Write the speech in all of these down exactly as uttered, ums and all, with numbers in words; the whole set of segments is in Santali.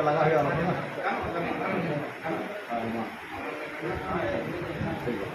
ᱞᱟᱜᱟ ᱦᱩᱭᱩᱜᱼᱟ ᱚᱱᱟ ᱠᱚ᱾ ᱦᱮᱸ, ᱢᱟ᱾ ᱴᱷᱤᱠ ᱜᱮᱭᱟ᱾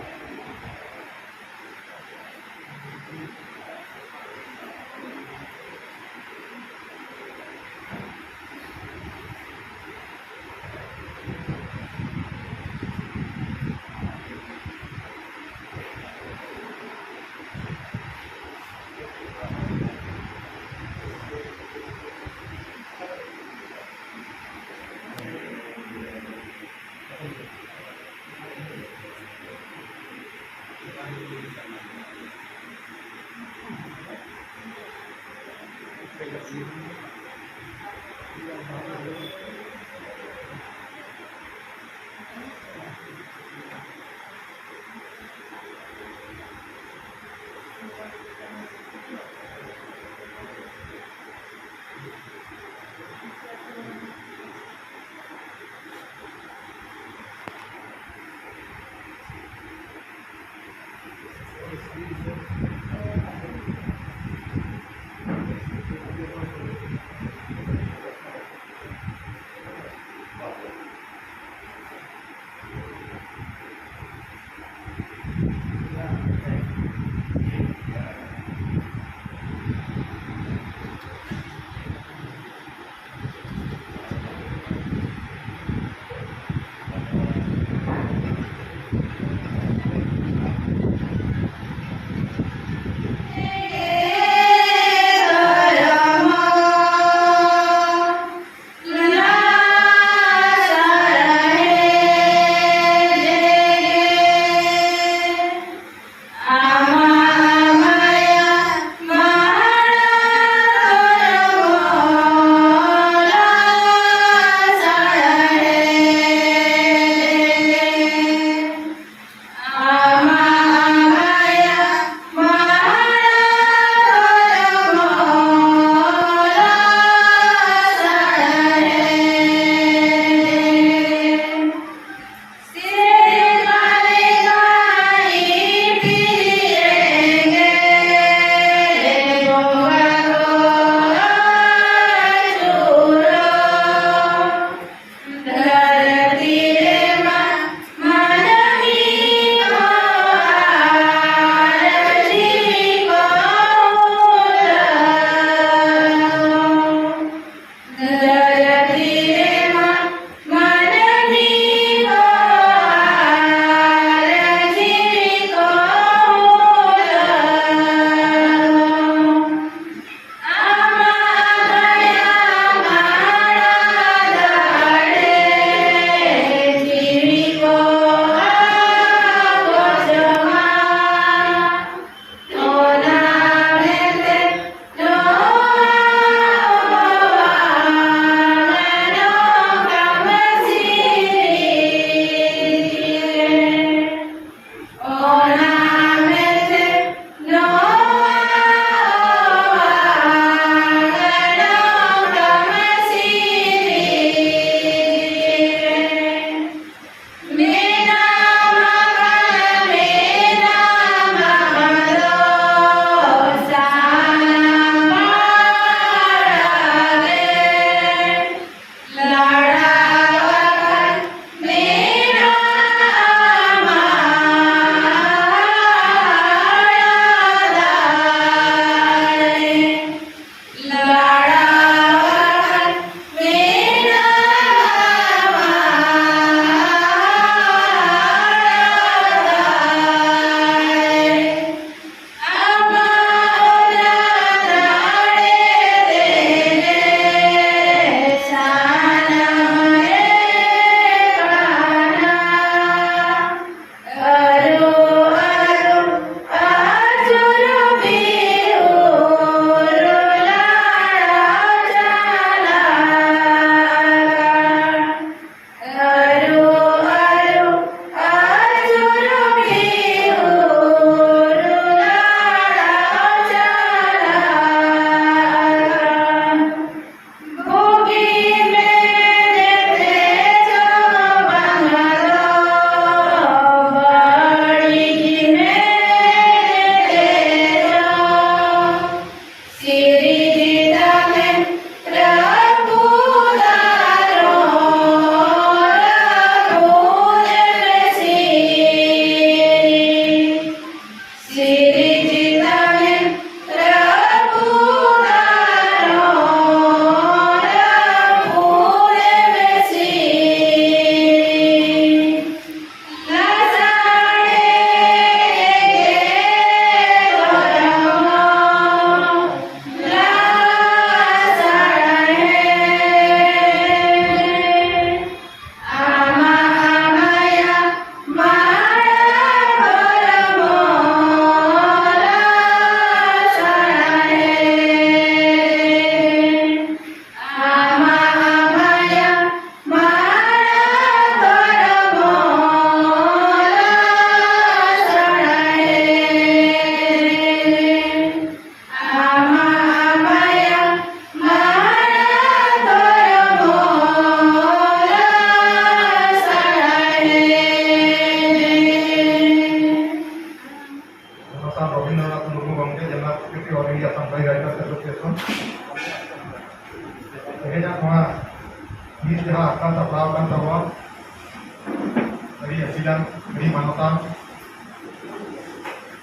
ᱟᱹᱰᱤ ᱟᱹᱥᱤᱞᱟᱱ, ᱟᱹᱰᱤ ᱢᱟᱱᱚᱛᱟᱱ,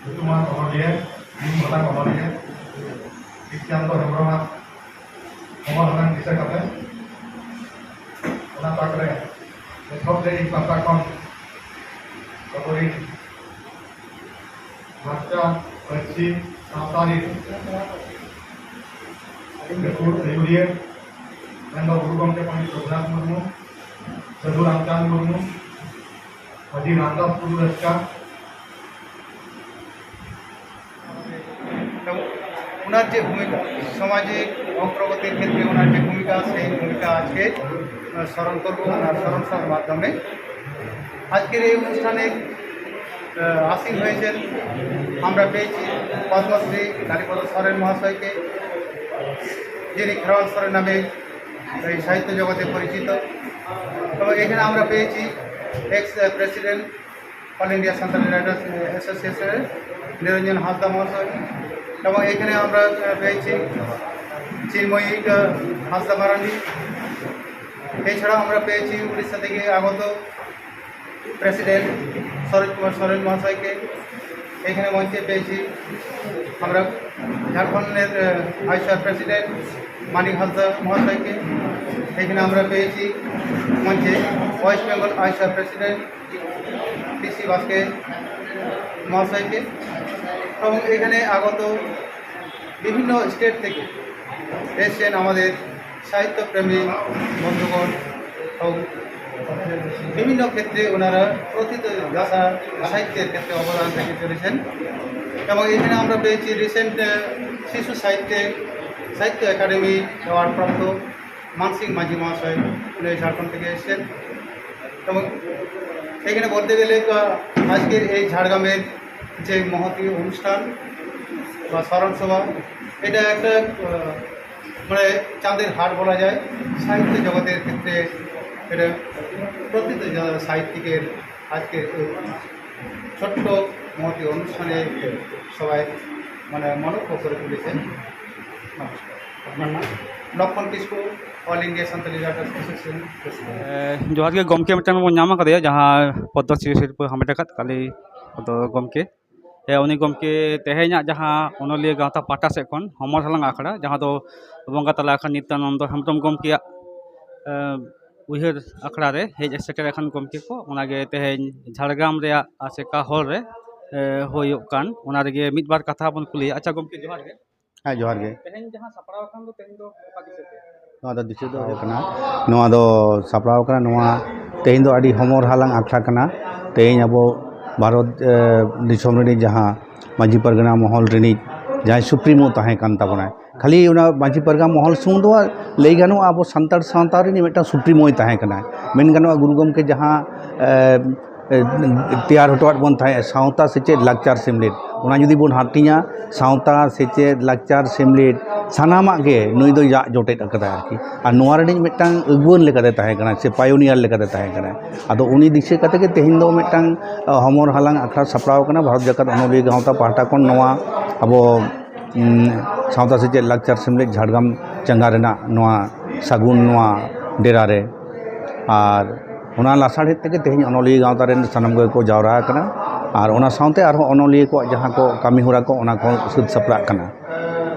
ᱧᱩᱛᱩᱢᱟᱱ ᱚᱱᱚᱞᱤᱭᱟᱹ, ᱧᱩᱢ ᱦᱟᱞᱟᱝ ᱚᱱᱚᱞᱤᱭᱟᱹ ᱵᱤᱨᱪᱟᱸᱫᱚ ᱦᱮᱢᱵᱨᱚᱢᱟᱜ ᱦᱚᱦᱚ ᱦᱟᱞᱟᱝ ᱫᱤᱥᱟᱹ ᱠᱟᱛᱮ, ᱚᱱᱟ ᱛᱟᱠ ᱨᱮ ᱮᱛᱚᱦᱚᱵ ᱨᱮ ᱤᱧ ᱯᱟᱦᱴᱟ ᱠᱷᱚᱱ ᱟᱵᱚᱨᱤᱱ ᱞᱟᱠᱪᱟᱨ, ᱯᱟᱹᱨᱥᱤ, ᱥᱟᱶᱛᱟ ᱨᱤᱱ ᱜᱟᱹᱠᱷᱩᱲ ᱟᱹᱭᱩᱨᱤᱭᱟᱹ ᱢᱮᱱᱫᱚ ᱜᱩᱨᱩ ᱜᱚᱢᱠᱮ ᱯᱚᱱᱰᱤᱛ ᱨᱚᱜᱷᱩᱱᱟᱛᱷ ᱢᱩᱨᱢᱩ, ᱥᱟᱹᱫᱷᱩ ᱨᱟᱢᱪᱟᱸᱫᱽ ᱢᱩᱨᱢᱩ, ᱢᱟᱹᱡᱷᱤ ᱨᱟᱢᱫᱟᱥ ᱴᱩᱰᱩ ᱨᱟᱹᱥᱠᱟ, এবং ওনার যে ভূমিকা, সামাজিক অগ্রগতির ক্ষেত্রে ওনার যে ভূমিকা, সেই ভূমিকা আজকে আহ, স্মরণ করব ওনার স্মরণ সভার মাধ্যমে। আজকের এই অনুষ্ঠানে আহ, আসীন হয়েছেন, আমরা পেয়েছি পদ্মশ্রী কালীপদ সরেন মহাশয়কে, যিনি খেরোয়াল সরেন নামে এই সাহিত্য জগতে পরিচিত। এবং এখানে আমরা পেয়েছি ex president all India Santali writers অ্যাসোসিয়েশনের নিরঞ্জন হাঁসদা মহাশয়, এবং এখানে আমরা আহ, পেয়েছি চিন্ময়ী আহ, হাঁসদা মারান্ডি। এছাড়া আমরা পেয়েছি উড়িষ্যা থেকে আগত প্রেসিডেন্ট সরোজ কুমার সরেন মহাশয়কে। এখানে মঞ্চে পেয়েছি আমরা ঝাড়খণ্ডের আইসার প্রেসিডেন্ট মানিক হাঁসদা মহাশয়কে। এখানে আমরা পেয়েছি মঞ্চে ওয়েস্ট বেঙ্গল আইসার প্রেসিডেন্ট পিসি বাস্কে মহাশয়কে, এবং এখানে আগত বিভিন্ন স্টেট থেকে এসছেন আমাদের সাহিত্যপ্রেমী বন্ধুগণ, এবং বিভিন্ন ক্ষেত্রে ওনারা প্রকৃত ভাষা সাহিত্যের ক্ষেত্রে অবদান রেখে চলেছেন। এবং এখানে আমরা পেয়েছি রিসেন্ট শিশু সাহিত্যে সাহিত্য একাডেমি অ্যাওয়ার্ড প্রাপ্ত মানসিং মাঝি মহাশয়, উনি ঝাড়খণ্ড থেকে এসেছেন। এবং এখানে বলতে গেলে আহ, আজকের এই ঝাড়গ্রামের যে মহতী অনুষ্ঠান বা স্মরণ সভা, এটা একটা আহ, মানে চাঁদের হাট বলা যায় সাহিত্য জগতের ক্ষেত্রে। এটা প্রকৃত জা- সাহিত্যিকের আজকের এই ছোট্ট মহতী অনুষ্ঠানে সবাই মানে মনোজ্ঞ করে তুলেছেন। নমস্কার। আপনার নাম? লক্ষণ Kisku. All India Santali Writers Association president. ᱡᱚᱦᱟᱨ ᱜᱮ ᱜᱚᱢᱠᱮ, ᱢᱤᱫᱴᱟᱝ ᱵᱚᱱ ᱧᱟᱢ ᱟᱠᱟᱫᱮᱭᱟ ᱡᱟᱦᱟᱸ ᱯᱚᱫᱽᱢᱚᱥᱨᱤ ᱥᱤᱨᱯᱟᱹ ᱦᱟᱢᱮᱴ ᱟᱠᱟᱫ ᱠᱟᱞᱤ ᱯᱚᱫᱚ ᱜᱚᱢᱠᱮ᱾ ᱦᱮᱸ, ᱩᱱᱤ ᱜᱚᱢᱠᱮ ᱛᱮᱦᱮᱧᱟᱜ ᱡᱟᱦᱟᱸ ᱚᱱᱚᱞᱤᱭᱟᱹ ᱜᱟᱶᱛᱟ ᱯᱟᱦᱴᱟ ᱥᱮᱫ ᱠᱷᱚᱱ ᱦᱚᱢᱚᱨ ᱦᱟᱞᱟᱝ ᱟᱠᱷᱲᱟ, ᱡᱟᱦᱟᱸ ᱫᱚ ᱵᱚᱸᱜᱟ ᱛᱟᱞᱟ ᱟᱠᱟᱱ ᱱᱤᱛᱭᱟᱱᱚᱱᱫᱚ ᱦᱮᱢᱵᱨᱚᱢ ᱜᱚᱢᱠᱮᱭᱟᱜ ᱮ, ᱩᱭᱦᱟᱹᱨ ᱟᱠᱷᱲᱟ ᱨᱮ ᱦᱮᱡ ᱥᱮᱴᱮᱨ ᱟᱠᱟᱱ ᱜᱚᱢᱠᱮ ᱠᱚ, ᱚᱱᱟᱜᱮ ᱛᱮᱦᱮᱧ ᱡᱷᱟᱲᱜᱨᱟᱢ ᱨᱮᱭᱟᱜ ᱟᱥᱮᱠᱟ ᱦᱚᱞ ᱨᱮ ᱮ, ᱦᱩᱭᱩᱜ ᱠᱟᱱ, ᱚᱱᱟ ᱨᱮᱜᱮ ᱢᱤᱫ ᱵᱟᱨ ᱠᱟᱛᱷᱟ ᱵᱚᱱ ᱠᱩᱞᱤᱭᱟ᱾ ᱟᱪᱪᱷᱟ ᱜᱚᱢᱠᱮ, ᱡᱚᱦᱟᱨ ᱜᱮ᱾ ᱦᱮᱸ, ᱡᱚᱦᱟᱨ ᱜᱮ᱾ ᱛᱮᱦᱮᱧ ᱡᱟᱦᱟᱸ ᱥᱟᱯᱲᱟᱣ ᱟᱠᱟᱱ ᱫᱚ, ᱛᱮᱦᱮᱧ ᱫᱚ ᱚᱠᱟ ᱫᱤᱥᱟᱹ ᱛᱮ? ᱱᱚᱣᱟ ᱫᱚ ᱫᱤᱥᱟᱹ ᱫᱚ ᱦᱩᱭᱩᱜ ᱠᱟᱱᱟ, ᱱᱚᱣᱟ ᱫᱚ ᱥᱟᱯᱲᱟᱣ ᱠᱟᱱᱟ, ᱱᱚᱣᱟ ᱛᱮᱦᱮᱧ ᱫᱚ ᱟᱹᱰᱤ ᱦᱚᱢᱚᱨ ᱦᱟᱞᱟᱝ ᱟᱠᱷᱲᱟ ᱠᱟᱱᱟ᱾ ᱛᱮᱦᱮᱧ ᱟᱵᱚ ᱵᱷᱟᱨᱚᱛ ᱮ, ᱫᱤᱥᱚᱢ ᱨᱤᱱᱤᱡ ᱡᱟᱦᱟᱸ ᱢᱟᱹᱡᱷᱤ ᱯᱟᱨᱜᱟᱱᱟ ᱢᱚᱦᱚᱞ ᱨᱤᱱᱤᱡ ᱡᱟᱦᱟᱸᱭ ᱥᱩᱯᱨᱤᱢᱳ ᱛᱟᱦᱮᱸ ᱠᱟᱱ ᱛᱟᱵᱚᱱᱟᱭ, ᱠᱷᱟᱹᱞᱤ ᱚᱱᱟ ᱢᱟᱹᱡᱷᱤ ᱯᱟᱨᱜᱟᱱᱟ ᱢᱚᱦᱚᱞ ᱥᱩᱢᱩᱝ ᱫᱚ ᱵᱟᱝ, ᱞᱟᱹᱭ ᱜᱟᱱᱚᱜᱼᱟ ᱟᱵᱚ ᱥᱟᱱᱛᱟᱲ ᱥᱟᱶᱛᱟ ᱨᱤᱱᱤᱡ ᱢᱤᱫᱴᱟᱝ ᱥᱩᱯᱨᱤᱢᱳᱭ ᱛᱟᱦᱮᱸ ᱠᱟᱱᱟ᱾ ᱢᱮᱱ ᱜᱟᱱᱚᱜᱼᱟ ᱜᱩᱨᱩ ᱜᱚᱢᱠᱮ ᱡᱟᱦᱟᱸ ᱮ, ᱮ, ᱛᱮᱭᱟᱨ ᱦᱚᱴᱚᱣᱟᱫ ᱵᱚᱱ ᱛᱟᱦᱮᱸᱫ ᱥᱟᱶᱛᱟ ᱥᱮᱪᱮᱫ ᱞᱟᱠᱪᱟᱨ ᱥᱮᱢᱞᱮᱫ, ᱚᱱᱟ ᱡᱩᱫᱤ ᱵᱚᱱ ᱦᱟᱹᱴᱤᱧᱟ, ᱥᱟᱶᱛᱟ ᱥᱮᱪᱮᱫ ᱞᱟᱠᱪᱟᱨ ᱥᱮᱢᱞᱮᱫ ᱥᱟᱱᱟᱢᱟᱜ ᱜᱮ ᱱᱩᱭ ᱫᱚᱭ ᱡᱟᱜ ᱡᱚᱴᱮᱫ ᱟᱠᱟᱫᱟᱭ ᱟᱨᱠᱤ᱾ ᱟᱨ ᱱᱚᱣᱟ ᱨᱤᱱᱤᱡ ᱢᱤᱫᱴᱟᱝ ᱟᱹᱜᱩᱣᱟᱹᱱ ᱞᱮᱠᱟᱛᱮ ᱛᱟᱦᱮᱸ ᱠᱟᱱᱟ ᱥᱮ ᱯᱟᱭᱳᱱᱤᱭᱟᱨ ᱞᱮᱠᱟᱛᱮ ᱛᱟᱦᱮᱸ ᱠᱟᱱᱟ᱾ ᱟᱫᱚ ᱩᱱᱤ ᱫᱤᱥᱟᱹ ᱠᱟᱛᱮ ᱜᱮ ᱛᱮᱦᱮᱧ ᱫᱚ ᱢᱤᱫᱴᱟᱝ ᱦᱚᱢᱚᱨ ᱦᱟᱞᱟᱝ ᱟᱠᱷᱲᱟ ᱥᱟᱯᱲᱟᱣ ᱠᱟᱱᱟ ᱵᱷᱟᱨᱚᱛ ᱡᱟᱠᱟᱛ ᱚᱱᱚᱞᱤᱭᱟᱹ ᱜᱟᱶᱛᱟ ᱯᱟᱦᱴᱟ ᱠᱷᱚᱱ᱾ ᱱᱚᱣᱟ ᱟᱵᱚ ᱩᱸ, ᱥᱟᱶᱛᱟ ᱥᱮᱪᱮᱫ ᱞᱟᱠᱪᱟᱨ ᱥᱮᱢᱞᱮᱫ ᱡᱷᱟᱲᱜᱨᱟᱢ ᱪᱟᱸᱜᱟ ᱨᱮᱱᱟᱜ ᱱᱚᱣᱟ ᱥᱟᱹᱜᱩᱱ ᱱᱚᱣᱟ ᱰᱮᱨᱟ ᱨᱮ᱾ ᱟᱨ ᱚᱱᱟ ᱞᱟᱥᱟᱲᱦᱮᱫ ᱛᱮᱜᱮ ᱛᱮᱦᱮᱧ ᱚᱱᱚᱞᱤᱭᱟᱹ ᱜᱟᱶᱛᱟ ᱨᱮᱱ ᱥᱟᱱᱟᱢ ᱠᱚᱜᱮ ᱠᱚ ᱡᱟᱣᱨᱟ ᱟᱠᱟᱱᱟ᱾ ᱟᱨ ᱚᱱᱟ ᱥᱟᱶᱛᱮ ᱟᱨᱦᱚᱸ ᱚᱱᱚᱞᱤᱭᱟᱹ ᱠᱚᱣᱟᱜ ᱡᱟᱦᱟᱸ ᱠᱚ ᱠᱟᱹᱢᱤ ᱦᱚᱨᱟ ᱠᱚ, ᱚᱱᱟ ᱠᱚ ᱥᱟᱹᱛ ᱥᱟᱯᱲᱟᱜ ᱠᱟᱱᱟ᱾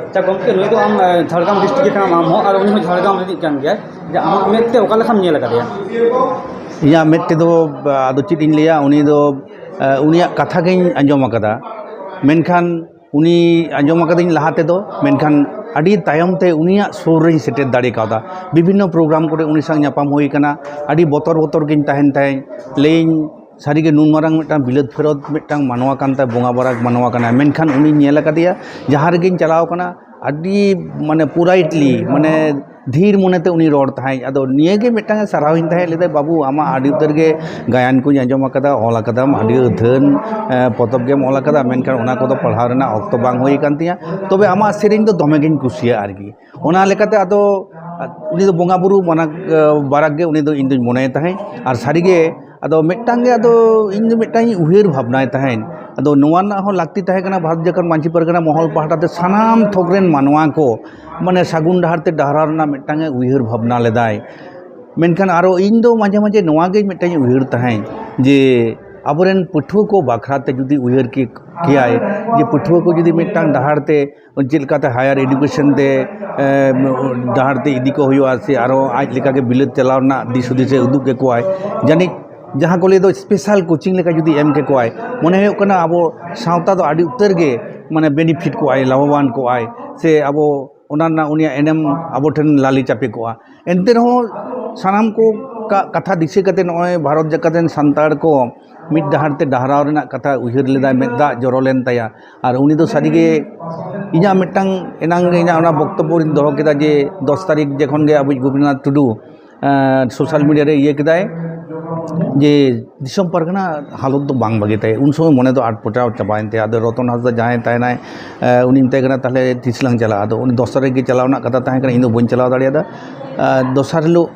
ᱟᱪᱪᱷᱟ ᱜᱚᱢᱠᱮ, ᱱᱩᱭ ᱫᱚ ᱟᱢ, ᱮ, ᱡᱷᱟᱲᱜᱨᱟᱢ ᱰᱤᱥᱴᱨᱤᱠᱴ ᱜᱮ ᱠᱟᱱᱟᱢ ᱟᱢ ᱦᱚᱸ, ᱟᱨ ᱩᱱᱤ ᱦᱚᱸ ᱡᱷᱟᱲᱜᱨᱟᱢ ᱨᱤᱱᱤᱡ ᱠᱟᱱ ᱜᱮᱭᱟᱭ᱾ ᱡᱮ ᱟᱢᱟᱜ ᱢᱮᱫ ᱛᱮ ᱚᱠᱟ ᱞᱮᱠᱟᱢ ᱧᱮᱞ ᱟᱠᱟᱫᱮᱭᱟ? ᱤᱧᱟᱹᱜ ᱢᱮᱫ ᱛᱮᱫᱚ, ᱟᱫᱚ ᱪᱮᱫ ᱤᱧ ᱞᱟᱹᱭᱟ, ᱩᱱᱤ ᱫᱚ, ᱮ, ᱩᱱᱤᱭᱟᱜ ᱠᱟᱛᱷᱟ ᱜᱤᱧ ᱟᱸᱡᱚᱢ ᱟᱠᱟᱫᱟ, ᱢᱮᱱᱠᱷᱟᱱ ᱩᱱᱤ ᱟᱸᱡᱚᱢ ᱟᱠᱟᱫᱟᱹᱧ ᱞᱟᱦᱟ ᱛᱮᱫᱚ, ᱢᱮᱱᱠᱷᱟᱱ ᱟᱹᱰᱤ ᱛᱟᱭᱚᱢ ᱛᱮ ᱩᱱᱤᱭᱟᱜ ᱥᱩᱨ ᱨᱤᱧ ᱥᱮᱴᱮᱨ ᱫᱟᱲᱮ ᱠᱟᱣᱫᱟ᱾ ᱵᱤᱵᱷᱤᱱᱱᱚ ᱯᱨᱳᱜᱨᱟᱢ ᱠᱚᱨᱮ ᱩᱱᱤ ᱥᱟᱶ ᱧᱟᱯᱟᱢ ᱦᱩᱭ ᱠᱟᱱᱟ᱾ ᱟᱹᱰᱤ ᱵᱚᱛᱚᱨ ᱵᱚᱛᱚᱨ ᱜᱤᱧ ᱛᱟᱦᱮᱱ ᱛᱟᱦᱮᱸᱫ᱾ ᱞᱟᱹᱭᱟᱹᱧ, ᱥᱟᱹᱨᱤᱜᱮ ᱱᱩᱱ ᱢᱟᱨᱟᱝ ᱢᱤᱫᱴᱟᱝ ᱵᱤᱞᱟᱹᱛ ᱯᱷᱮᱨᱚᱛ ᱢᱤᱫᱴᱟᱝ ᱢᱟᱱᱣᱟ ᱠᱟᱱ ᱛᱟᱭ, ᱵᱚᱸᱜᱟ ᱵᱟᱨᱟᱠ ᱢᱟᱱᱣᱟ ᱠᱟᱱᱟᱭ, ᱢᱮᱱᱠᱷᱟᱱ ᱩᱱᱤᱧ ᱧᱮᱞ ᱟᱠᱟᱫᱮᱭᱟ ᱡᱟᱦᱟᱸ ᱨᱮᱜᱮᱧ ᱪᱟᱞᱟᱣ ᱠᱟᱱᱟ, ᱟᱹᱰᱤ ᱢᱟᱱᱮ ᱯᱩᱨᱟᱭᱤᱴᱞᱤ, ᱢᱟᱱᱮ ᱫᱷᱤᱨ ᱢᱚᱱᱮᱛᱮ ᱩᱱᱤ ᱨᱚᱲ ᱛᱟᱦᱮᱸᱫ᱾ ᱟᱫᱚ ᱱᱤᱭᱟᱹᱜᱮ ᱢᱤᱫᱴᱟᱝ ᱮ ᱥᱟᱨᱦᱟᱣᱤᱧ ᱛᱟᱦᱮᱸᱫ, ᱞᱟᱹᱭᱫᱟᱭ, "ᱵᱟᱹᱵᱩ, ᱟᱢᱟᱜ ᱟᱹᱰᱤ ᱩᱛᱟᱹᱨ ᱜᱮ ᱜᱟᱭᱟᱱ ᱠᱚᱧ ᱟᱸᱡᱚᱢ ᱟᱠᱟᱫᱟ, ᱚᱞ ᱟᱠᱟᱫᱟᱢ, ᱟᱹᱰᱤ ᱟᱹᱛᱷᱟᱹᱱ, ᱮ, ᱯᱚᱛᱚᱵ ᱜᱮᱢ ᱚᱞ ᱟᱠᱟᱫᱟ, ᱢᱮᱱᱠᱷᱟᱱ ᱚᱱᱟ ᱠᱚᱫᱚ ᱯᱟᱲᱦᱟᱣ ᱨᱮᱱᱟᱜ ᱚᱠᱛᱚ ᱵᱟᱝ ᱦᱩᱭ ᱟᱠᱟᱱ ᱛᱤᱧᱟᱹ, ᱛᱚᱵᱮ ᱟᱢᱟᱜ ᱥᱮᱨᱮᱧ ᱫᱚ ᱫᱚᱢᱮᱜᱤᱧ ᱠᱩᱥᱤᱭᱟᱜᱼᱟ" ᱟᱨᱠᱤ᱾ ᱚᱱᱟ ᱞᱮᱠᱟᱛᱮ ᱟᱫᱚ ᱩᱱᱤ ᱫᱚ ᱵᱚᱸᱜᱟ ᱵᱩᱨᱩ ᱢᱟᱱᱟ-, ᱵᱟᱨᱟᱠ ᱜᱮ ᱩᱱᱤ ᱫᱚ ᱤᱧ ᱫᱚᱧ ᱢᱚᱱᱮᱭᱮ ᱛᱟᱦᱮᱸᱫ᱾ ᱟᱨ ᱥᱟᱹᱨᱤᱜᱮ ᱟᱫᱚ ᱢᱤᱫᱴᱟᱝ ᱜᱮ ᱟᱫᱚ ᱤᱧ ᱫᱚ ᱢᱤᱫᱴᱟᱝ ᱤᱧ ᱩᱭᱦᱟᱹᱨ ᱵᱷᱟᱵᱽᱱᱟᱭ ᱛᱟᱦᱮᱸᱫ, ᱟᱫᱚ ᱱᱚᱣᱟ ᱨᱮᱱᱟᱜ ᱦᱚᱸ ᱞᱟᱹᱠᱛᱤ ᱛᱟᱦᱮᱸ ᱠᱟᱱᱟ ᱵᱷᱟᱨᱚᱛ ᱡᱟᱠᱟᱛ ᱢᱟᱹᱡᱷᱤ ᱯᱟᱨᱜᱟᱱᱟ ᱢᱚᱦᱚᱞ ᱯᱟᱦᱴᱟ ᱛᱮ ᱥᱟᱱᱟᱢ ᱛᱷᱚᱠ ᱨᱮᱱ ᱢᱟᱱᱣᱟ ᱠᱚ ᱢᱟᱱᱮ ᱥᱟᱹᱜᱩᱱ ᱰᱟᱦᱟᱨ ᱛᱮ ᱰᱟᱦᱟᱨᱟᱣ ᱨᱮᱱᱟᱜ ᱢᱤᱫᱴᱟᱝ ᱮ ᱩᱭᱦᱟᱹᱨ ᱵᱷᱟᱵᱽᱱᱟ ᱞᱮᱫᱟᱭ᱾ ᱢᱮᱱᱠᱷᱟᱱ ᱟᱨᱚ ᱤᱧ ᱫᱚ ᱢᱟᱡᱷᱮ ᱢᱟᱡᱷᱮ ᱱᱚᱣᱟ ᱜᱮ ᱢᱤᱫᱴᱟᱝ ᱤᱧ ᱩᱭᱦᱟᱹᱨ ᱛᱟᱦᱮᱸᱫ ᱡᱮ ᱟᱵᱚᱨᱮᱱ ᱯᱟᱹᱴᱷᱩᱣᱟᱹ ᱠᱚ ᱵᱟᱠᱷᱨᱟ ᱛᱮ ᱡᱩᱫᱤ ᱩᱭᱦᱟᱹᱨ ᱠᱮ- ᱠᱮᱭᱟᱭ ᱡᱮ ᱯᱟᱹᱴᱷᱩᱣᱟᱹ ᱠᱚ ᱡᱩᱫᱤ ᱢᱤᱫᱴᱟᱝ ᱰᱟᱦᱟᱨ ᱛᱮ ᱪᱮᱫ ᱞᱮᱠᱟᱛᱮ ᱦᱟᱭᱟᱨ ᱮᱰᱩᱠᱮᱥᱚᱱ ᱛᱮ ᱮ, ᱰᱟᱦᱟᱨ ᱛᱮ ᱤᱫᱤ ᱠᱚ ᱦᱩᱭᱩᱜᱼᱟ ᱥᱮ ᱟᱨᱚ ᱟᱡ ᱞᱮᱠᱟᱜᱮ ᱵᱤᱞᱟᱹᱛ ᱪᱟᱞᱟᱣ ᱨᱮᱱᱟᱜ ᱫᱤᱥ ᱦᱩᱫᱤᱥ ᱮ ᱩᱫᱩᱜ ᱠᱮᱠᱚᱣᱟᱭ᱾ ᱡᱟᱹᱱᱤᱡ ᱡᱟᱦᱟᱸ ᱠᱚ ᱞᱟᱹᱭ ᱫᱚ ᱥᱯᱮᱥᱟᱞ ᱠᱳᱪᱤᱝ ᱞᱮᱠᱟ ᱡᱩᱫᱤ ᱮᱢ ᱠᱮᱠᱚᱣᱟᱭ, ᱢᱚᱱᱮ ᱦᱩᱭᱩᱜ ᱠᱟᱱᱟ ᱟᱵᱚ ᱥᱟᱶᱛᱟ ᱫᱚ ᱟᱹᱰᱤ ᱩᱛᱟᱹᱨ ᱜᱮ ᱢᱟᱱᱮ ᱵᱮᱱᱤᱯᱷᱤᱴ ᱠᱚᱜᱼᱟᱭ, ᱞᱟᱵᱷᱚᱵᱟᱱ ᱠᱚᱜᱼᱟᱭ, ᱥᱮ ᱟᱵᱚ ᱚᱱᱟ ᱨᱮᱱᱟᱜ ᱩᱱᱤᱭᱟᱜ ᱮᱱᱮᱢ ᱟᱵᱚ ᱴᱷᱮᱱ ᱞᱟᱞᱮ ᱪᱟᱯᱮ ᱠᱚᱜᱼᱟ᱾ ᱮᱱᱛᱮ ᱨᱮᱦᱚᱸ ᱥᱟᱱᱟᱢ ᱠᱚ ᱠᱟ- ᱠᱟᱛᱷᱟ ᱫᱤᱥᱟᱹ ᱠᱟᱛᱮ ᱱᱚᱜᱼᱚᱭ ᱵᱷᱟᱨᱚᱛ ᱡᱟᱠᱟᱛ ᱨᱮᱱ ᱥᱟᱱᱛᱟᱲ ᱠᱚ ᱢᱤᱫ ᱰᱟᱦᱟᱨ ᱛᱮ ᱰᱟᱦᱨᱟᱣ ᱨᱮᱱᱟᱜ ᱠᱟᱛᱷᱟ ᱩᱭᱦᱟᱹᱨ ᱞᱮᱫᱟᱭ, ᱢᱮᱫ ᱫᱟᱜ ᱡᱚᱨᱚ ᱞᱮᱱ ᱛᱟᱭᱟ᱾ ᱟᱨ ᱩᱱᱤ ᱫᱚ ᱥᱟᱹᱨᱤᱜᱮ ᱤᱧᱟᱹᱜ ᱢᱤᱫᱴᱟᱝ ᱮᱱᱟᱝ ᱜᱮ ᱤᱧᱟᱹᱜ ᱚᱱᱟ ᱵᱚᱠᱛᱚᱵᱵᱚ ᱨᱤᱧ ᱫᱚᱦᱚ ᱠᱮᱫᱟ ᱡᱮ ᱫᱚᱥ ᱛᱟᱹᱨᱤᱠᱷ ᱡᱚᱠᱷᱚᱱ ᱜᱮ ᱟᱵᱚᱭᱤᱡ ᱜᱳᱯᱤᱱᱟᱛᱷ ᱴᱩᱰᱩ ᱥᱳᱥᱟᱞ ᱢᱤᱰᱤᱭᱟ ᱨᱮ ᱤᱭᱟᱹ ᱠᱮᱫᱟᱭ ᱡᱮ ᱫᱤᱥᱚᱢ ᱯᱟᱨᱜᱟᱱᱟ ᱦᱟᱞᱚᱛ ᱫᱚ ᱵᱟᱝ ᱵᱷᱟᱜᱮ ᱛᱟᱭᱟ, ᱩᱱ ᱥᱚᱢᱚᱭ ᱢᱚᱱᱮ ᱫᱚ ᱟᱴ ᱯᱚᱴᱟᱣ ᱪᱟᱵᱟᱭᱮᱱ ᱛᱟᱭᱟ᱾ ᱟᱫᱚ ᱨᱚᱛᱚᱱ ᱦᱟᱸᱥᱫᱟ ᱡᱟᱦᱟᱸᱭ ᱛᱟᱦᱮᱱᱟᱭ, ᱮ, ᱩᱱᱤ ᱢᱮᱛᱟᱭ ᱠᱟᱱᱟ, "ᱛᱟᱦᱞᱮ ᱛᱤᱥ ᱞᱟᱝ ᱪᱟᱞᱟᱜᱼᱟ?" ᱟᱫᱚ ᱩᱱᱤ ᱫᱚᱥ ᱛᱟᱹᱨᱤᱠᱷ ᱜᱮ ᱪᱟᱞᱟᱣ ᱨᱮᱱᱟᱜ ᱠᱟᱛᱷᱟ ᱛᱟᱦᱮᱸ ᱠᱟᱱᱟ, ᱤᱧ ᱫᱚ ᱵᱟᱹᱧ ᱪᱟᱞᱟᱣ ᱫᱟᱲᱮᱭᱟᱫᱟ᱾ ᱮ, ᱫᱚᱥᱟᱨ ᱦᱤᱞᱳᱜ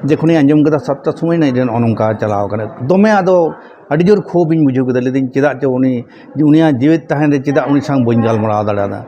ᱡᱚᱠᱷᱚᱱᱤᱧ ᱟᱸᱡᱚᱢ ᱠᱮᱫᱟ ᱥᱟᱛᱴᱟ ᱥᱚᱢᱚᱭ ᱱᱟᱜ ᱱᱚᱜᱼᱚ ᱱᱚᱝᱠᱟ ᱪᱟᱞᱟᱣ ᱠᱟᱱᱟ, ᱫᱚᱢᱮ ᱟᱫᱚ ᱟᱹᱰᱤ ᱡᱳᱨ ᱠᱷᱳᱵᱽ ᱤᱧ ᱵᱩᱡᱷᱟᱹᱣ ᱠᱮᱫᱟ᱾ ᱞᱟᱹᱭᱫᱟᱹᱧ, ᱪᱮᱫᱟᱜ ᱪᱚ ᱩᱱᱤ, ᱩᱱᱤᱭᱟᱜ ᱡᱤᱣᱮᱫ ᱛᱟᱦᱮᱱ ᱨᱮ ᱪᱮᱫᱟᱜ ᱩᱱᱤ ᱥᱟᱶ ᱵᱟᱹᱧ ᱜᱟᱞᱢᱟᱨᱟᱣ ᱫᱟᱲᱮᱭᱟᱫᱟ?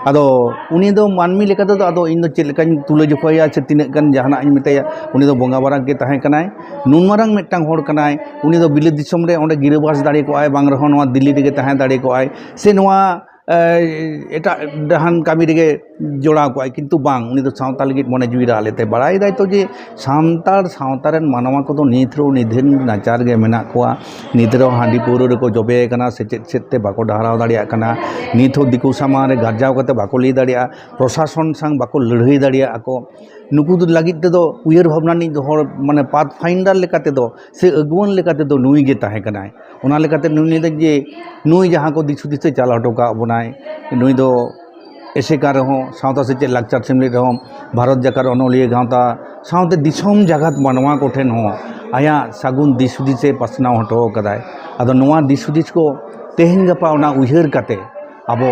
ᱟᱫᱚ ᱩᱱᱤ ᱫᱚ ᱢᱟᱹᱱᱢᱤ ᱞᱮᱠᱟ ᱛᱮᱫᱚ ᱟᱫᱚ ᱤᱧ ᱫᱚ ᱪᱮᱫ ᱞᱮᱠᱟᱧ ᱛᱩᱞᱟᱹ ᱡᱚᱠᱷᱟᱭᱟ ᱥᱮ ᱛᱤᱱᱟᱹᱜ ᱜᱟᱱ ᱡᱟᱦᱟᱱᱟᱜ ᱤᱧ ᱢᱮᱛᱟᱭᱟ? ᱩᱱᱤ ᱫᱚ ᱵᱚᱸᱜᱟ ᱵᱟᱨᱟᱜ ᱜᱮ ᱛᱟᱦᱮᱸ ᱠᱟᱱᱟᱭ᱾ ᱱᱩᱱ ᱢᱟᱨᱟᱝ ᱢᱤᱫᱴᱟᱝ ᱦᱚᱲ ᱠᱟᱱᱟᱭ, ᱩᱱᱤ ᱫᱚ ᱵᱤᱞᱟᱹᱛ ᱫᱤᱥᱚᱢ ᱨᱮ ᱚᱸᱰᱮ ᱜᱤᱨᱟᱹᱵᱟᱥ ᱫᱟᱲᱮ ᱠᱚᱜᱼᱟᱭ, ᱵᱟᱝ ᱨᱮᱦᱚᱸ ᱱᱚᱣᱟ ᱫᱤᱞᱞᱤ ᱨᱮᱜᱮ ᱛᱟᱦᱮᱸ ᱫᱟᱲᱮ ᱠᱚᱜᱼᱟᱭ, ᱥᱮ ᱱᱚᱣᱟ ᱮ, ᱮᱴᱟᱜ ᱰᱟᱦᱟᱱ ᱠᱟᱹᱢᱤ ᱨᱮᱜᱮ ᱡᱚᱲᱟᱣ ᱠᱚᱜᱼᱟᱭ, ᱠᱤᱱᱛᱩ ᱵᱟᱝ, ᱩᱱᱤ ᱫᱚ ᱥᱟᱶᱛᱟ ᱞᱟᱹᱜᱤᱫ ᱢᱚᱱᱮ ᱡᱤᱣᱤ ᱨᱟᱜ ᱞᱮᱫ ᱛᱟᱭ᱾ ᱵᱟᱲᱟᱭ ᱫᱟᱭ ᱛᱚ ᱡᱮ ᱥᱟᱱᱛᱟᱲ ᱥᱟᱶᱛᱟ ᱨᱮᱱ ᱢᱟᱱᱣᱟ ᱠᱚᱫᱚ ᱱᱤᱛ ᱨᱮᱦᱚᱸ ᱱᱤᱫᱷᱟᱹᱱ ᱱᱟᱪᱟᱨ ᱜᱮ ᱢᱮᱱᱟᱜ ᱠᱚᱣᱟ, ᱱᱤᱛ ᱨᱮᱦᱚᱸ ᱦᱟᱺᱰᱤ ᱯᱟᱹᱣᱨᱟᱹ ᱨᱮᱠᱚ ᱡᱚᱵᱮ ᱟᱠᱟᱱᱟ, ᱥᱮᱪᱮᱫ ᱥᱮᱫ ᱛᱮ ᱵᱟᱠᱚ ᱰᱟᱦᱨᱟᱣ ᱫᱟᱲᱮᱭᱟᱜ ᱠᱟᱱᱟ, ᱱᱤᱛ ᱦᱚᱸ ᱫᱤᱠᱩ ᱥᱟᱢᱟᱝ ᱨᱮ ᱜᱟᱨᱡᱟᱣ ᱠᱟᱛᱮ ᱵᱟᱠᱚ ᱞᱟᱹᱭ ᱫᱟᱲᱮᱭᱟᱜᱼᱟ, ᱯᱨᱚᱥᱟᱥᱚᱱ ᱥᱟᱶ ᱵᱟᱠᱚ ᱞᱟᱹᱲᱦᱟᱹᱭ ᱫᱟᱲᱮᱭᱟᱜᱼᱟ ᱠᱚ᱾ ᱱᱩᱠᱩ ᱫᱚ ᱞᱟᱹᱜᱤᱫ ᱛᱮᱫᱚ ᱩᱭᱦᱟᱹᱨ ᱵᱷᱟᱵᱽᱱᱟ ᱨᱤᱱᱤᱡ ᱦᱚᱲ, ᱢᱟᱱᱮ ᱯᱟᱛᱷ ᱯᱷᱟᱭᱤᱱᱰᱟᱨ ᱞᱮᱠᱟ ᱛᱮᱫᱚ ᱥᱮ ᱟᱹᱜᱩᱣᱟᱹᱱ ᱞᱮᱠᱟ ᱛᱮᱫᱚ ᱱᱩᱭ ᱜᱮ ᱛᱟᱦᱮᱸ ᱠᱟᱱᱟᱭ᱾ ᱚᱱᱟ ᱞᱮᱠᱟᱛᱮ ᱱᱩᱭ ᱞᱟᱹᱭᱫᱟ ᱡᱮ ᱱᱩᱭ ᱡᱟᱦᱟᱸ ᱠᱚ ᱫᱤᱥ ᱦᱩᱫᱤᱥ ᱮ ᱪᱟᱞ ᱦᱚᱴᱚ ᱠᱟᱜ ᱵᱚᱱᱟᱭ, ᱱᱩᱭ ᱫᱚ ᱮᱥᱮᱠᱟ ᱨᱮᱦᱚᱸ, ᱥᱟᱶᱛᱟ ᱥᱮᱪᱮᱫ ᱞᱟᱠᱪᱟᱨ ᱥᱮᱢᱞᱮᱫ ᱨᱮᱦᱚᱸ, ᱵᱷᱟᱨᱚᱛ ᱡᱟᱠᱟᱛ ᱚᱱᱚᱞᱤᱭᱟᱹ ᱜᱟᱶᱛᱟ ᱥᱟᱶᱛᱮ ᱫᱤᱥᱚᱢ ᱡᱟᱠᱟᱛ ᱢᱟᱱᱣᱟ ᱠᱚᱴᱷᱮᱱ ᱦᱚᱸ ᱟᱭᱟᱜ ᱥᱟᱹᱜᱩᱱ ᱫᱤᱥ ᱦᱩᱫᱤᱥ ᱮ ᱯᱟᱥᱱᱟᱣ ᱦᱚᱴᱚ ᱠᱟᱫᱟᱭ᱾ ᱟᱫᱚ ᱱᱚᱣᱟ ᱫᱤᱥ ᱦᱩᱫᱤᱥ ᱠᱚ ᱛᱮᱦᱮᱧ ᱜᱟᱯᱟ ᱚᱱᱟ ᱩᱭᱦᱟᱹᱨ ᱠᱟᱛᱮ ᱟᱵᱚ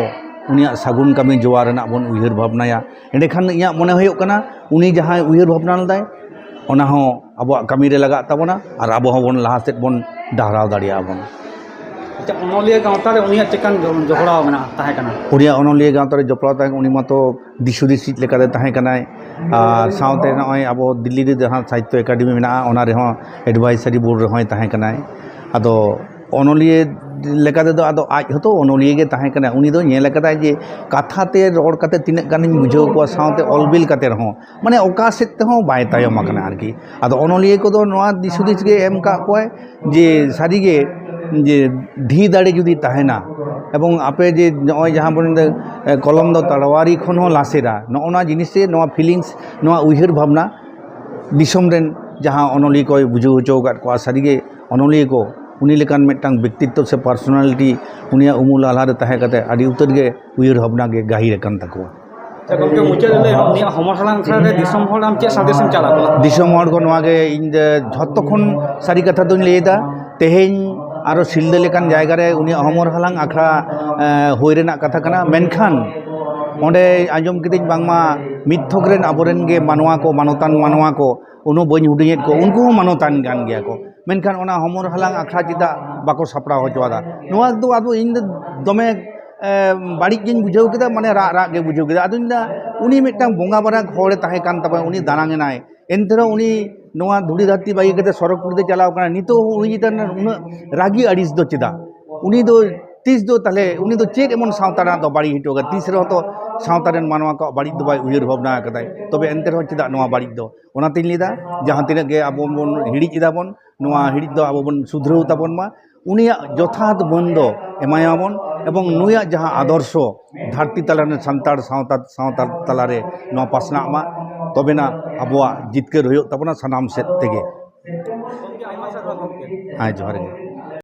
ᱩᱱᱤᱭᱟᱜ ᱥᱟᱹᱜᱩᱱ ᱠᱟᱹᱢᱤ ᱡᱚᱣᱟ ᱨᱮᱱᱟᱜ ᱵᱚᱱ ᱩᱭᱦᱟᱹᱨ ᱵᱷᱟᱵᱽᱱᱟᱭᱟ᱾ ᱮᱸᱰᱮᱠᱷᱟᱱ ᱤᱧᱟᱹᱜ ᱢᱚᱱᱮ ᱦᱩᱭᱩᱜ ᱠᱟᱱᱟ ᱩᱱᱤ ᱡᱟᱦᱟᱸᱭ ᱩᱭᱦᱟᱹᱨ ᱵᱷᱟᱵᱽᱱᱟ ᱞᱮᱫᱟᱭ, ᱚᱱᱟ ᱦᱚᱸ ᱟᱵᱚᱣᱟᱜ ᱠᱟᱹᱢᱤ ᱨᱮ ᱞᱟᱜᱟᱜ ᱛᱟᱵᱚᱱᱟ ᱟᱨ ᱟᱵᱚ ᱦᱚᱸᱵᱚᱱ ᱞᱟᱦᱟ ᱥᱮᱫ ᱵᱚᱱ ᱰᱟᱦᱨᱟᱣ ᱫᱟᱲᱮᱭᱟᱜᱼᱟ ᱵᱚᱱ᱾ ᱟᱪᱪᱷᱟ, ᱚᱱᱚᱞᱤᱭᱟᱹ ᱜᱟᱶᱛᱟ ᱨᱮ ᱩᱱᱤᱭᱟᱜ ᱪᱮᱠᱟᱱ ᱡᱚ-, ᱡᱚᱯᱲᱟᱣ ᱢᱮᱱᱟᱜᱼᱟ, ᱛᱟᱦᱮᱸ ᱠᱟᱱᱟ? ᱩᱱᱤᱭᱟᱜ ᱚᱱᱚᱞᱤᱭᱟᱹ ᱜᱟᱶᱛᱟ ᱨᱮ ᱡᱚᱯᱲᱟᱣ ᱛᱟᱦᱮᱸ, ᱩᱱᱤ ᱢᱟᱛᱚ ᱫᱤᱥ ᱦᱩᱫᱤᱥᱤᱡ ᱞᱮᱠᱟᱛᱮ ᱛᱟᱦᱮᱸ ᱠᱟᱱᱟᱭ᱾ ᱟᱨ ᱥᱟᱶᱛᱮ ᱱᱚᱜᱼᱚᱭ ᱟᱵᱚ ᱫᱤᱞᱞᱤ ᱨᱮ ᱡᱟᱦᱟᱸ ᱥᱟᱦᱤᱛᱛᱚ ᱮᱠᱟᱰᱮᱢᱤ ᱢᱮᱱᱟᱜᱼᱟ, ᱚᱱᱟ ᱨᱮᱦᱚᱸ ᱮᱰᱵᱟᱭᱥᱟᱨᱤ ᱵᱳᱨᱰ ᱨᱮᱦᱚᱸᱭ ᱛᱟᱦᱮᱸ ᱠᱟᱱᱟᱭ᱾ ᱟᱫᱚ ᱚᱱᱚᱞᱤᱭᱟᱹ ᱞᱮᱠᱟ ᱛᱮᱫᱚ ᱟᱫᱚ ᱟᱡ ᱦᱚᱸᱛᱚ ᱚᱱᱚᱞᱤᱭᱟᱹ ᱜᱮ ᱛᱟᱦᱮᱸ ᱠᱟᱱᱟᱭ᱾ ᱩᱱᱤ ᱫᱚ ᱧᱮᱞ ᱟᱠᱟᱫᱟᱭ ᱡᱮ ᱠᱟᱛᱷᱟ ᱛᱮ ᱨᱚᱲ ᱠᱟᱛᱮ ᱛᱤᱱᱟᱹᱜ ᱜᱟᱱᱤᱧ ᱵᱩᱡᱷᱟᱹᱣ ᱠᱚᱣᱟ, ᱥᱟᱶᱛᱮ ᱚᱞ ᱵᱤᱞ ᱠᱟᱛᱮ ᱨᱮᱦᱚᱸ, ᱢᱟᱱᱮ, ᱚᱠᱟ ᱥᱮᱫ ᱛᱮᱦᱚᱸ ᱵᱟᱭ ᱛᱟᱭᱚᱢ ᱟᱠᱟᱱᱟ ᱟᱨᱠᱤ᱾ ᱟᱫᱚ ᱚᱱᱚᱞᱤᱭᱟᱹ ᱠᱚᱫᱚ ᱱᱚᱣᱟ ᱫᱤᱥ ᱦᱩᱫᱤᱥ ᱜᱮ ᱮᱢ ᱠᱟᱜ ᱠᱚᱣᱟᱭ ᱡᱮ ᱥᱟᱹᱨᱤᱜᱮ ᱡᱮ ᱰᱷᱤ ᱫᱟᱲᱮ ᱡᱩᱫᱤ ᱛᱟᱦᱮᱱᱟ, ᱮᱵᱚᱝ ᱟᱯᱮ ᱡᱮ ᱱᱚᱜᱼᱚᱭ ᱡᱟᱦᱟᱸ ᱵᱚᱱ ᱢᱮᱱᱫᱟ, ᱮ, ᱠᱚᱞᱚᱢ ᱫᱚ ᱛᱟᱲᱣᱟᱨᱤ ᱠᱷᱚᱱ ᱦᱚᱸ ᱞᱟᱥᱮᱨᱟ, ᱱᱚᱜᱼᱚ ᱱᱚᱣᱟ ᱡᱤᱱᱤᱥ ᱥᱮ ᱱᱚᱣᱟ ᱯᱷᱤᱞᱤᱝᱥ, ᱱᱚᱣᱟ ᱩᱭᱦᱟᱹᱨ ᱵᱷᱟᱵᱽᱱᱟ ᱫᱤᱥᱚᱢ ᱨᱮᱱ ᱡᱟᱦᱟᱸ ᱚᱱᱚᱞᱤᱭᱟᱹ ᱠᱚᱭ ᱵᱩᱡᱷᱟᱹᱣ ᱦᱚᱪᱚ ᱟᱠᱟᱫ ᱠᱚᱣᱟ, ᱥᱟᱹᱨᱤᱜᱮ ᱚᱱᱚᱞᱤᱭᱟᱹ ᱠᱚ ᱩᱱᱤ ᱞᱮᱠᱟᱱ ᱢᱤᱫᱴᱟᱝ ᱵᱮᱠᱛᱤᱛᱛᱚ ᱥᱮ ᱯᱟᱨᱥᱚᱱᱟᱞᱤᱴᱤ ᱩᱱᱤᱭᱟᱜ ᱩᱢᱩᱞ ᱟᱞᱦᱟ ᱨᱮ ᱛᱟᱦᱮᱸ ᱠᱟᱛᱮ ᱟᱹᱰᱤ ᱩᱛᱟᱹᱨ ᱜᱮ ᱩᱭᱦᱟᱹᱨ ᱵᱷᱟᱵᱽᱱᱟ ᱜᱮ ᱜᱟᱹᱦᱤᱨ ᱟᱠᱟᱱ ᱛᱟᱠᱚᱣᱟ᱾ ᱟᱪᱪᱷᱟ ᱜᱚᱢᱠᱮ, ᱢᱩᱪᱟᱹᱫ ᱨᱮ ᱞᱟᱹᱭ ᱢᱮ, ᱩᱱᱤᱭᱟᱜ ᱦᱚᱢᱚᱨ ᱦᱟᱞᱟᱝ ᱟᱠᱷᱲᱟ ᱨᱮ ᱫᱤᱥᱚᱢ ᱦᱚᱲ ᱟᱢ ᱪᱮᱫ ᱥᱟᱸᱫᱮᱥ ᱮᱢ ᱪᱟᱞ ᱟᱠᱚᱣᱟ? ᱫᱤᱥᱚᱢ ᱦᱚᱲ ᱠᱚ ᱱᱚᱣᱟ ᱜᱮ ᱤᱧ ᱫᱚ ᱡᱷᱚᱛᱚ ᱠᱷᱚᱱ ᱥᱟᱹᱨᱤ ᱠᱟᱛᱷᱟ ᱫᱚᱧ ᱞᱟᱹᱭ ᱮᱫᱟ, ᱛᱮᱦᱮᱧ ᱟᱨᱚ ᱥᱤᱞᱫᱟᱹ ᱞᱮᱠᱟᱱ ᱡᱟᱭᱜᱟ ᱨᱮ ᱩᱱᱤᱭᱟᱜ ᱦᱚᱢᱚᱨ ᱦᱟᱞᱟᱝ ᱟᱠᱷᱲᱟ, ᱮ, ᱦᱩᱭ ᱨᱮᱱᱟᱜ ᱠᱟᱛᱷᱟ ᱠᱟᱱᱟ, ᱢᱮᱱᱠᱷᱟᱱ ᱚᱸᱰᱮ ᱟᱸᱡᱚᱢ ᱠᱤᱫᱟᱹᱧ ᱵᱟᱝᱢᱟ ᱢᱤᱫ ᱛᱷᱚᱠ ᱨᱮᱱ ᱟᱵᱚᱨᱮᱱ ᱜᱮ ᱢᱟᱱᱣᱟ ᱠᱚ, ᱢᱟᱱᱚᱛᱟᱱ ᱢᱟᱱᱣᱟ ᱠᱚ, ᱩᱱᱟᱹᱜ ᱵᱟᱹᱧ ᱦᱩᱰᱤᱧᱮᱫ ᱠᱚ, ᱩᱱᱠᱩ ᱦᱚᱸ ᱢᱟᱱᱚᱛᱟᱱ ᱠᱟᱱ ᱜᱮᱭᱟ ᱠᱚ, ᱢᱮᱱᱠᱷᱟᱱ ᱚᱱᱟ ᱦᱚᱢᱚᱨ ᱦᱟᱞᱟᱝ ᱟᱠᱷᱲᱟ ᱪᱮᱫᱟᱜ ᱵᱟᱠᱚ ᱥᱟᱯᱲᱟᱣ ᱦᱚᱪᱚᱣᱟᱫᱟ? ᱱᱚᱣᱟ ᱫᱚ ᱟᱫᱚ ᱤᱧ ᱫᱚ ᱫᱚᱢᱮ, ᱮ, ᱵᱟᱹᱲᱤᱡ ᱜᱤᱧ ᱵᱩᱡᱷᱟᱹᱣ ᱠᱮᱫᱟ, ᱢᱟᱱᱮ ᱨᱟᱜ ᱨᱟᱜ ᱜᱮ ᱵᱩᱡᱷᱟᱹᱣ ᱠᱮᱫᱟ᱾ ᱟᱫᱚᱧ ᱞᱟᱹᱭᱫᱟ, ᱩᱱᱤ ᱢᱤᱫᱴᱟᱝ ᱵᱚᱸᱜᱟ ᱵᱟᱨᱟᱜ ᱦᱚᱲᱮ ᱛᱟᱦᱮᱸ ᱠᱟᱱ ᱛᱟᱵᱚᱱᱟ, ᱩᱱᱤ ᱫᱟᱱᱟᱝ ᱮᱱᱟᱭ, ᱮᱱᱛᱮ ᱨᱮᱦᱚᱸ ᱩᱱᱤ ᱱᱚᱣᱟ ᱫᱷᱩᱲᱤ ᱫᱷᱟᱹᱨᱛᱤ ᱵᱟᱹᱜᱤ ᱠᱟᱛᱮ ᱥᱚᱨᱚᱜᱽ ᱯᱩᱨᱤ ᱛᱮ ᱪᱟᱞᱟᱣ ᱠᱟᱱᱟ᱾ ᱱᱤᱛᱚᱜ ᱦᱚᱸ ᱩᱱᱤ ᱪᱮᱛᱟᱱ ᱨᱮ ᱩᱱᱟᱹᱜ ᱨᱟᱹᱜᱤ ᱟᱹᱲᱤᱥ ᱫᱚ ᱪᱮᱫᱟᱜ? ᱩᱱᱤ ᱫᱚ ᱛᱤᱥ ᱫᱚ ᱛᱟᱦᱞᱮ, ᱩᱱᱤ ᱫᱚ ᱪᱮᱫ ᱮᱢᱚᱱ ᱥᱟᱶᱛᱟ ᱨᱮᱱᱟᱜ ᱫᱚ ᱵᱟᱹᱲᱤᱡ ᱦᱚᱪᱚ ᱠᱟᱫᱟ? ᱛᱤᱥ ᱨᱮᱦᱚᱸ ᱛᱚ ᱥᱟᱶᱛᱟ ᱨᱮᱱ ᱢᱟᱱᱣᱟ ᱠᱚᱣᱟᱜ ᱵᱟᱹᱲᱤᱡ ᱫᱚ ᱵᱟᱭ ᱩᱭᱦᱟᱹᱨ ᱵᱷᱟᱵᱽᱱᱟ ᱟᱠᱟᱫᱟᱭ᱾ ᱛᱚᱵᱮ ᱮᱱᱛᱮ ᱨᱮᱦᱚᱸ ᱪᱮᱫᱟᱜ ᱱᱚᱣᱟ ᱵᱟᱹᱲᱤᱡ ᱫᱚ? ᱚᱱᱟᱛᱤᱧ ᱞᱟᱹᱭᱫᱟ, ᱡᱟᱦᱟᱸ ᱛᱤᱱᱟᱹᱜ ᱜᱮ ᱟᱵᱚ ᱵᱚᱱ ᱦᱤᱲᱤᱡ ᱮᱫᱟ ᱵᱚᱱ, ᱱᱚᱣᱟ ᱦᱤᱲᱤᱡ ᱫᱚ ᱟᱵᱚ ᱵᱚᱱ ᱥᱩᱫᱷᱨᱟᱹᱣ ᱛᱟᱵᱚᱱ ᱢᱟ, ᱩᱱᱤᱭᱟᱜ ᱡᱚᱛᱷᱟᱛ ᱢᱟᱹᱱ ᱫᱚ ᱮᱢᱟᱭᱟᱵᱚᱱ, ᱮᱵᱚᱝ ᱱᱩᱭᱟᱜ ᱡᱟᱦᱟᱸ ᱟᱫᱚᱨᱥᱚ ᱫᱷᱟᱹᱨᱛᱤ ᱛᱟᱞᱟ ᱨᱮᱱ ᱥᱟᱱᱛᱟᱲ ᱥᱟᱶᱛᱟ, ᱥᱟᱶᱛᱟ ᱛᱟᱞᱟᱨᱮ ᱱᱚᱣᱟ ᱯᱟᱥᱱᱟᱜ ᱢᱟ, ᱛᱚᱵᱮᱱᱟ ᱟᱵᱚᱣᱟᱜ ᱡᱤᱛᱠᱟᱹᱨ ᱦᱩᱭᱩᱜ ᱛᱟᱵᱚᱱᱟ ᱥᱟᱱᱟᱢ ᱥᱮᱫ ᱛᱮᱜᱮ᱾ ᱦᱮᱸ, ᱡᱚᱦᱟᱨ ᱜᱮ᱾